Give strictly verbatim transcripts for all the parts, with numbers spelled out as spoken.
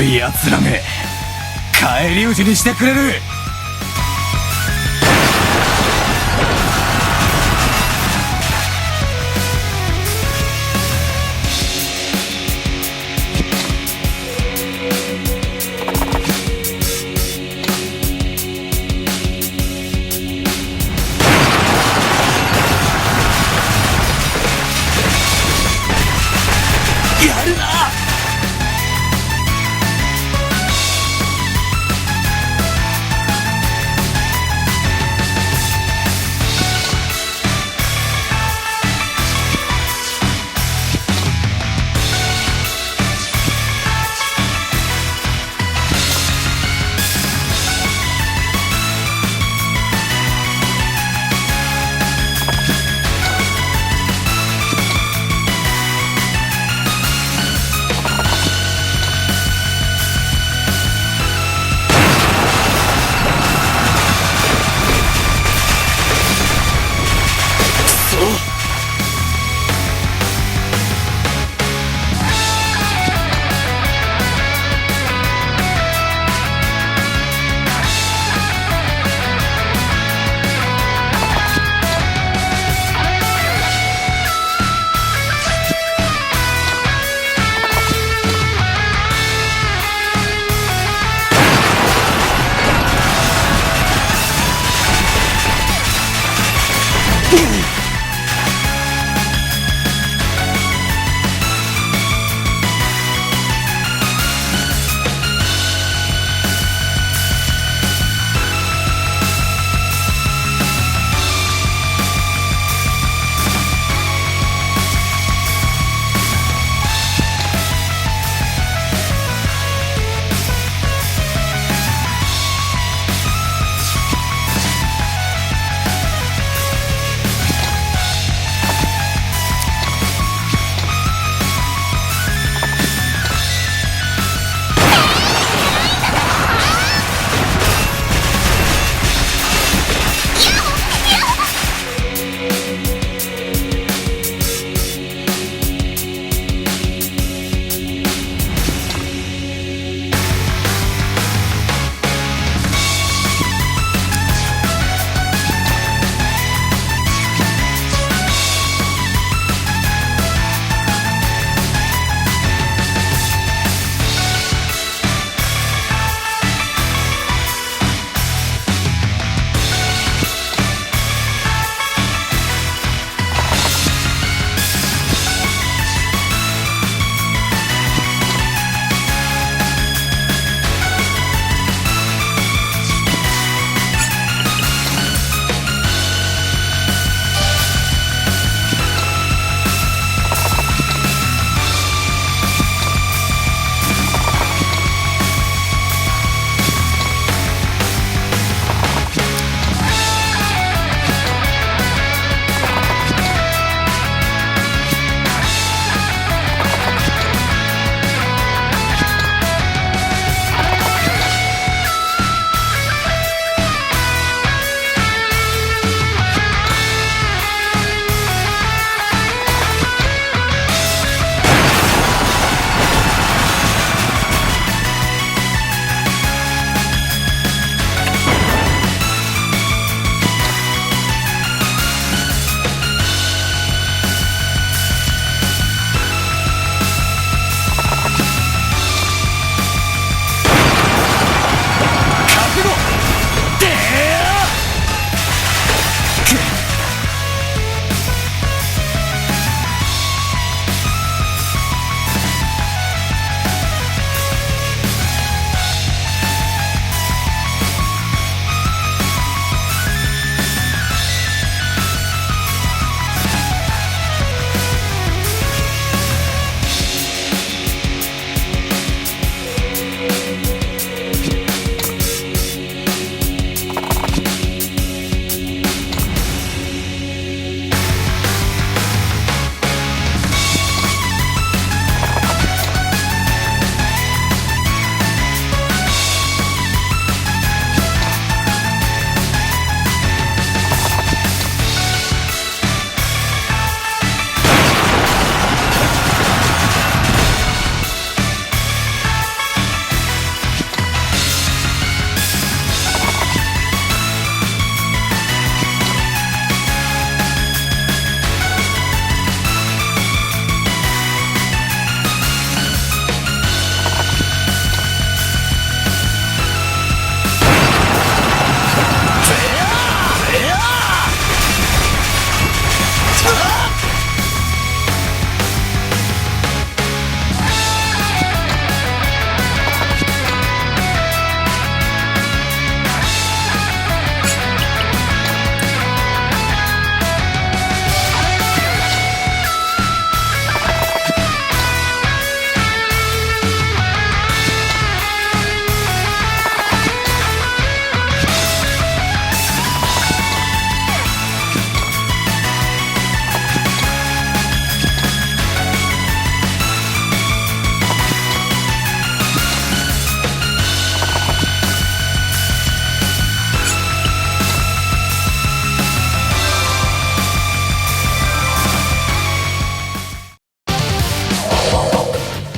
奴らめ、返り討ちにしてくれる。やるな！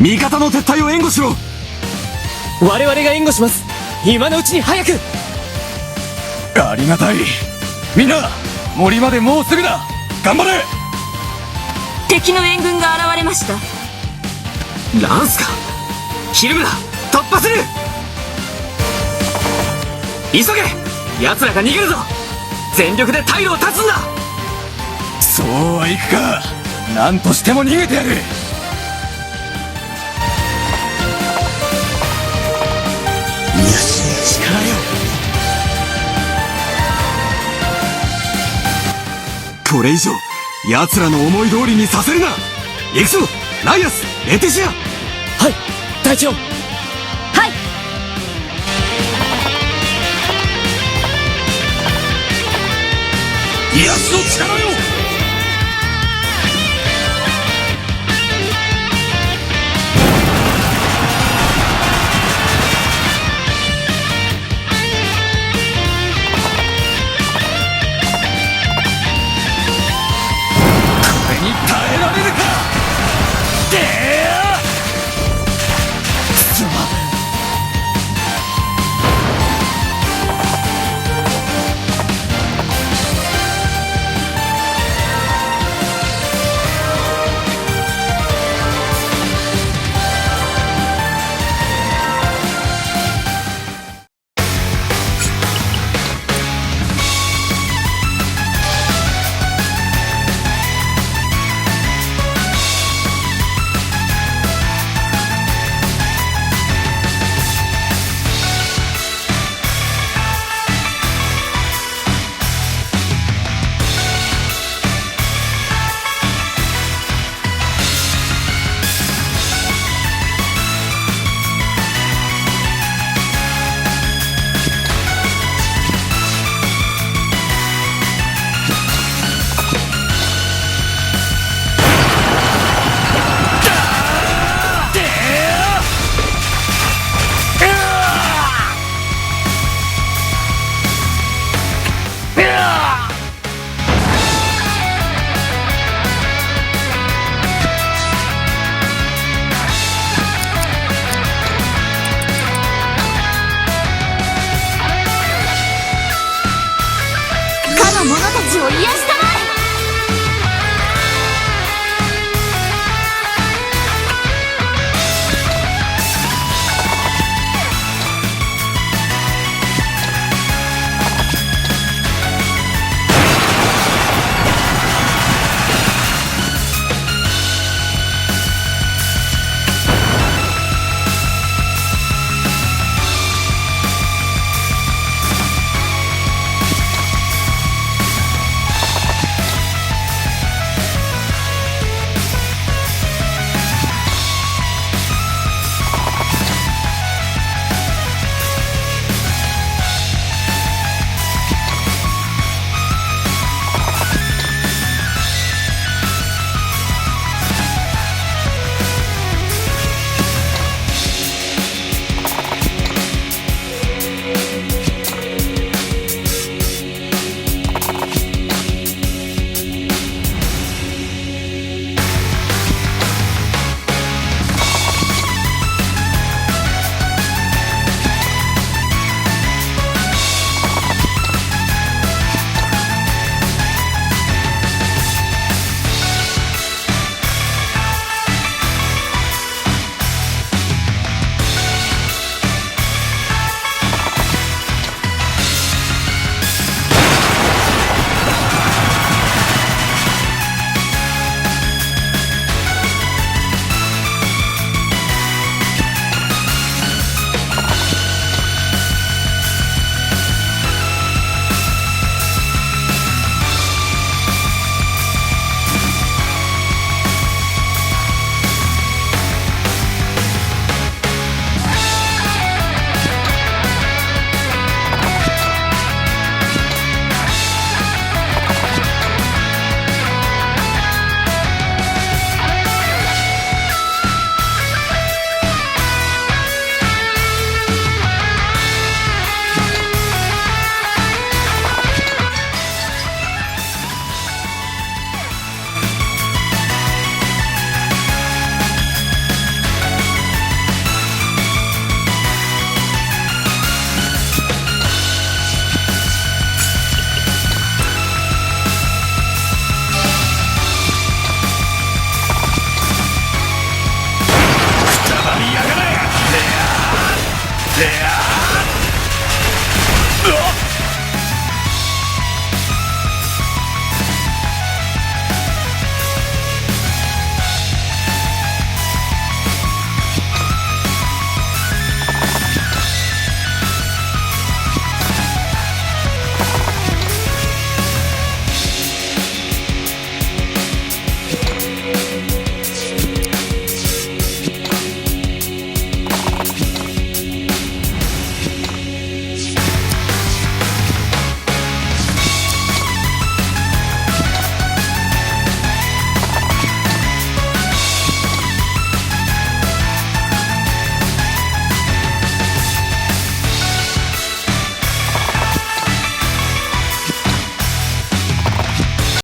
味方の撤退を援護しろ。我々が援護します。今のうちに早く。ありがたい。みんな、森までもうすぐだ。頑張れ。敵の援軍が現れました。なんすか？ひるむな。突破する。急げ。奴らが逃げるぞ。全力で退路を断つんだ。そうはいくか。なんとしても逃げてやる。よし、力よ。これ以上、奴らの思い通りにさせるな。行くぞ、ライアス、レティシア。はい、隊長。はい。奴の力よ。